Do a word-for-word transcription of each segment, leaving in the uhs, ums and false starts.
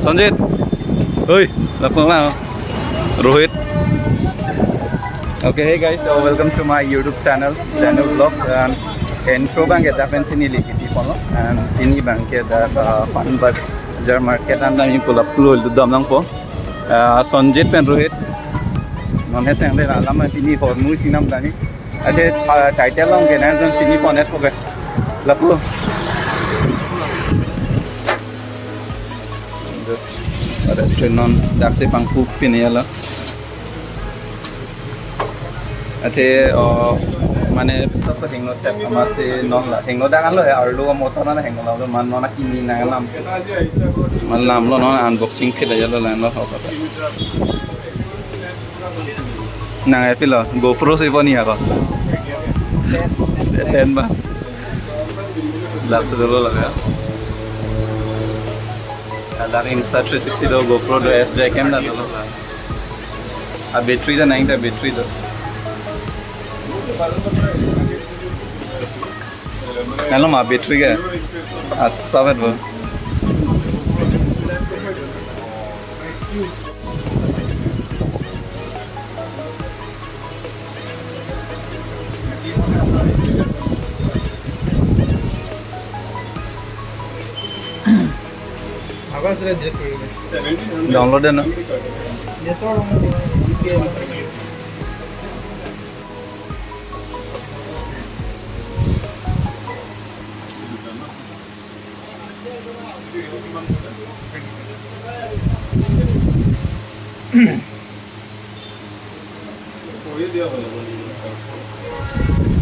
Sanjit. Oi, lapu lang. Rohit. Okay, hey guys, so welcome to my YouTube channel, Channel Vlogs, and intro abangke dak pen si neli kiti ponlo, and pini abangke dak, uh, Fun Bazar Market an dam ing pulap pulo dam nangpo. Uh, Sanjit pen Rohit. Non heseng le alam pini hormu si nam tani. Ade, uh, title along ke nangjon pini pon-etpo ke. Lapu. Ada si non dak si pangpu pini ya la. Athe, oh, mane, ta sa hingno chat ama si non la. Hingno dak an lo ya, arlo motor na hingno la, man non akimi nang lam. Man lam lo non unboxing kit ya lo la lo ho kata. Nang epi lo, GoPro si poni ako. Ten ba. Lak tu dulu lah ya. Ada Insta three sixty do, GoPro do, S J cam dak dolo. Ah, battery do nang ta battery do. Hello ma battery ke. Ah, sabat bo. Download na.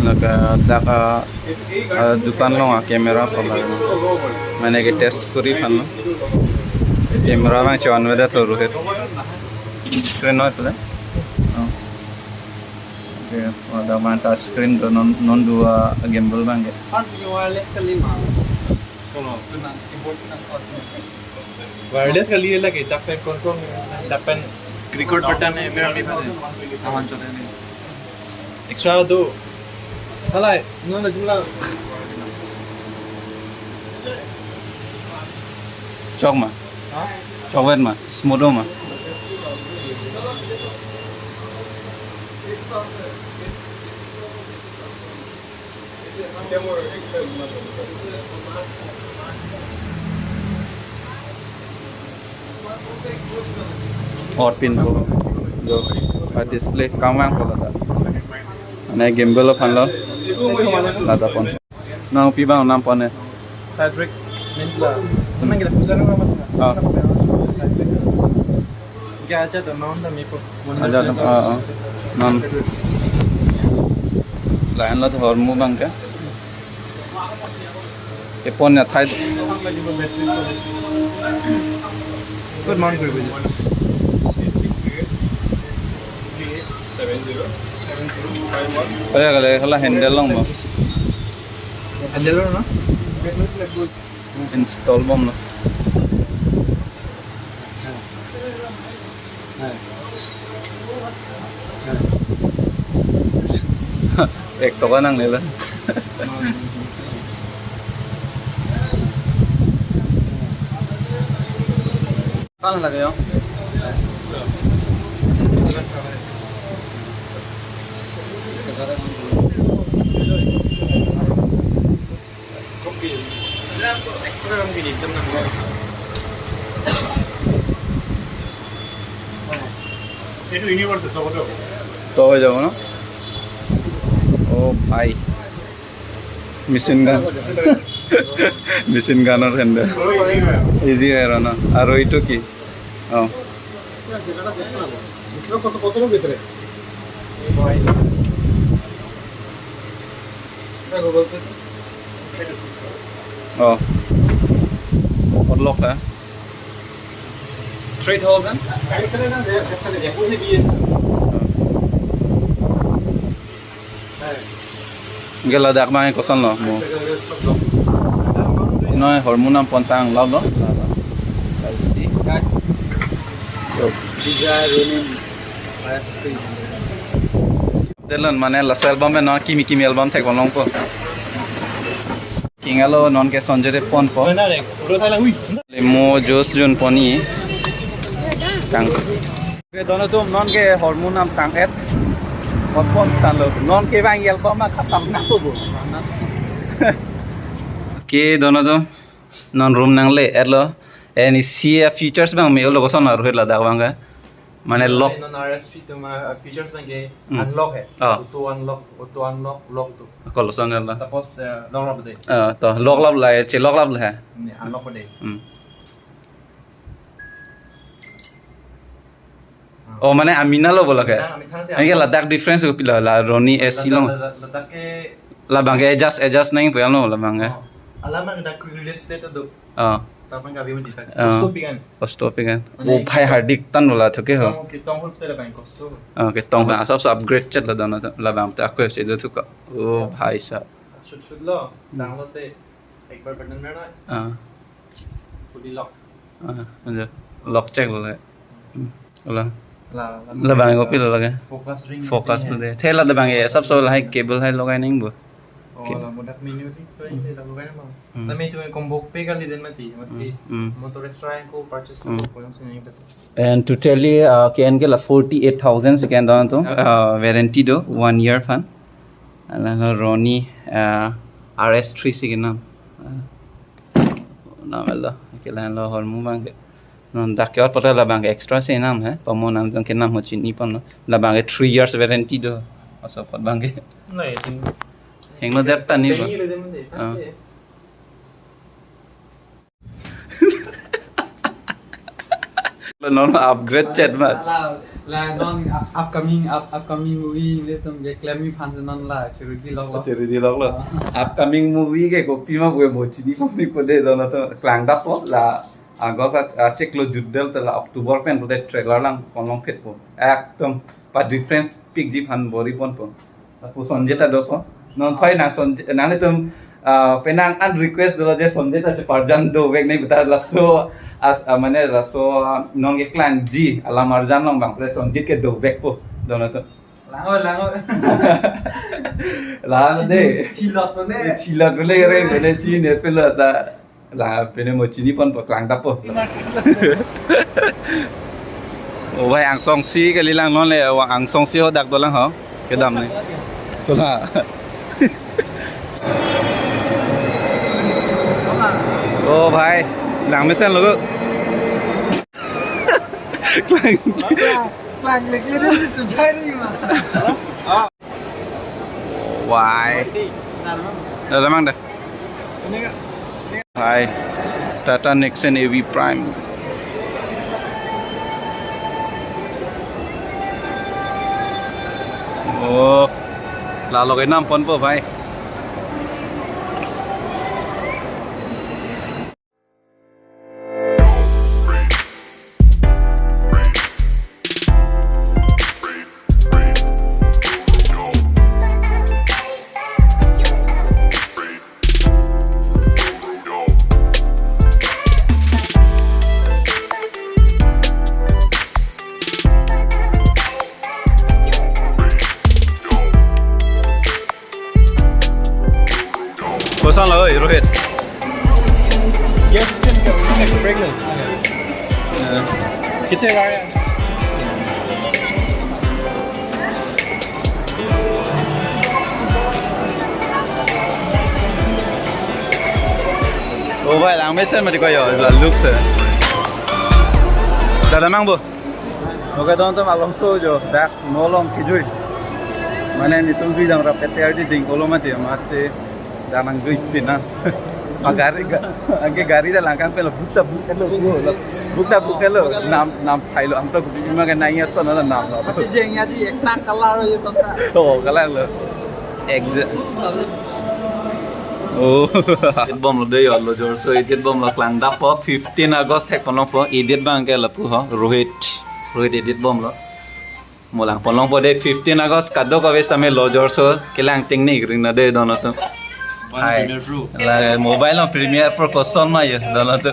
Lake dak, ah, ah, dukan along a camera pala. Mane ke test kori aphan lo. Camera abang chon veda thoru het. Screen noi pala. Oh. Okay, ada main touch screen do non, non dua gimbal abangke. Wireless kali ma. Kono? Wireless kali lagi, dak pen control, dak pen record button e, mera mi phane. Aman chot ne. Extra do. Halai, no na jumla. Chok ma. Ha? Chok vet ma, smooth ma. Or pin po. Jo, ah, display kangvang po lata. Mane gimbal aphan lo. Lata pon. Nang pi abang nam pon ne. Cedric means la. Teman kita pusat nama. Ah. Cedric. Aja to non ta mi po. Aja to, ah, ah. Non. Lain lo to hormu abangke. Epon ya thai. Good morning, sir. Oya kale hala handle long mo. Handle long no? Install bom lo. Ek toka nangne la. Kan lage yo. এইটো ইউনিভাৰ্চেল চবতে হ'ব। চব হৈ যাব ন? অ ভাই, মেচিন গান। মেচিন গানৰ হেণ্ডেল। ইজি হয় আৰু ন? আৰু এইটো কি? অ। জেগাটা দেখতে না। ভিতরে কত, কত লোক ভিতরে? এটা গুগল পে। অ। কত লোক হয়? Three thousand? Gela dak abang koson lo mo. Noi hormu nam pon tang lo lo. Let's see. Guys. Yo. These are running ice cream. Delon mane laso album e non kimi kimi album thek longpo. King alo non ke Sanjay de ponpo. Photo thai lang, ui. Lemo juice jun pon-i. Tang. Oke, dono atum, non ke hormu nam tang-et. Otpon tanglo. Non ke bang yel bom ma khatam na ko bo. Oke, dono atum, non room nangle-etlo. Eni isi a-features bang me-olo, koson a-Rohit ladak bang ke. Mane lock. Non R S three atum a-features bang ke Hmm. unlock hai. Ah. Auto unlock, auto unlock, lock tu. Koloson la. Suppose, eh, lock lap de. Ah, to lock lap la, che lock lap la hai. Ne, unlock de. Hmm. Oh, mane amina lo bola ke? Nah, ami thang si Ani ke unlock. Ladak difference ko pilo la Ronin A C Ladak, lo. Ladak, Ladak, Ladak ke Labang ke adjust, adjust nangpo lo labang ke. Oh. Alam an dak quick release plate do. Ah. Tapang kali mati tak. Ah. Stop kan. Oh, stop kan. Mane Oh, bhai hardik tan bola thu ke ho. Tong, ke tong hol te labang kosto. Ah, ke tong ha, sab sab upgrade chet la dono labang ta ko che do thu ka. Oh, bhai sa. Shoot shoot lo. Hmm. Dang lo te. Ek bar button merna. Ah. Fully lock. Ah, aja. Lock check lo le. Hmm. Ola. La, la, Labang ko pilo lage. Focus ring Focus lo de. Thela labang e sab so lahai cable hai logai nangpo. Oh, Ke- la modak manually ko Hmm. ini la logai nangpo. Hmm. Tame tu combo pe kali den mati, mati. Hmm. Motor extra ko purchase Hmm. ko yang sini kata. And totally, uh, K N ke la forty-eight thousand si K N dono atum, Ah. uh, warranty do, one year aphan. Ala Ronin, uh, R S three si kenam. Uh, nam lo, ke la lo hormu bang ke. Non dak ke ot poto labang ke extra si nam hai. Pamo nam jong ke nam ho chini ponlo. Labang ke three years warranty do. Aso pot bang ke. Nai, tin. Henglo det tani ba. Tengi le dem de. Ah. Tangke. Non upgrade chet ma. La, la non up-, upcoming, up-, upcoming movie le tum ke klem-i aphan si non la chiri di lok lo. Chiri di lok lo. Ah. Upcoming movie ke kopi ma gue mo chini kopi ko de dono atum klang dap po la August a, a chiklo jut det te la October pen pute trailer lang pon long phit po. Ekdom pa difference pik ji aphan bor-i ponpo. Lapu Sanjay ta dopo. Non phai nang Sanjay, nanglitum, ah, penang an request dolo je Sanjay ta si parjan dovek nangji puta laso as, ah, mane laso, ah, non ke klangji alam arjan long bang pute Sanjay ke dovek po. Dono atum. Lango, lango. Lango de. Chilot pone. Chilot pone re, pone chini pelo ta. La pine mo chini ponpo klang dap po. Oh bhai, angsong si kali lang non le, wa angsong si ho dak dolang ho. Kedam ne. Kola. Oh bhai, lang mesen lo. Klang. Klang lek le tu jai ri ma. Why? Dah, dah, Mang, dah. Hai. Tata Nexon A V Prime. Oh. Lalo ke nam ponpo, bhai. Koson lo, oi, Rohit? Yes, yes, yes, break lo. Kitte bar hai? Oh, bhai, lang mesen mati ko yo, la look se. Dah, dah, Mang, bo. Oke, teman-teman, along so jo, dak nolong kijui. Mane netum jui dang rap T R D ding kolo mati, mat si dak nangjui pin na. Ma gari ga, anke gari dak langkang pelo, bukta buk kelo, bukta buk kelo, nam, nam phai lo, amta buk ma ke nai ya sana nam lo. Achi jeng ya ji, ek nak kalar ye tonta. Oh, kalar lo. Exit. Oh, edit bomlo de yo, lo jorso edit bomlo, klang dap po, fifteen August thek ponlongpo, edit bang ke lapu ho, Rohit, Rohit edit bomlo. Mo lang ponlongpo de fifteen August kadokave sitame lo jorso kelang ting ni ring na de dono atum. Mobile Hai. Premiere Pro. La Mobile Premiere Pro koson ma ye dono atum.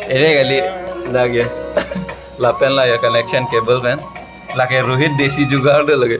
Ere kali lage. Lapen la ye connection cable pen. Lake Rohit desi jugaad de lage.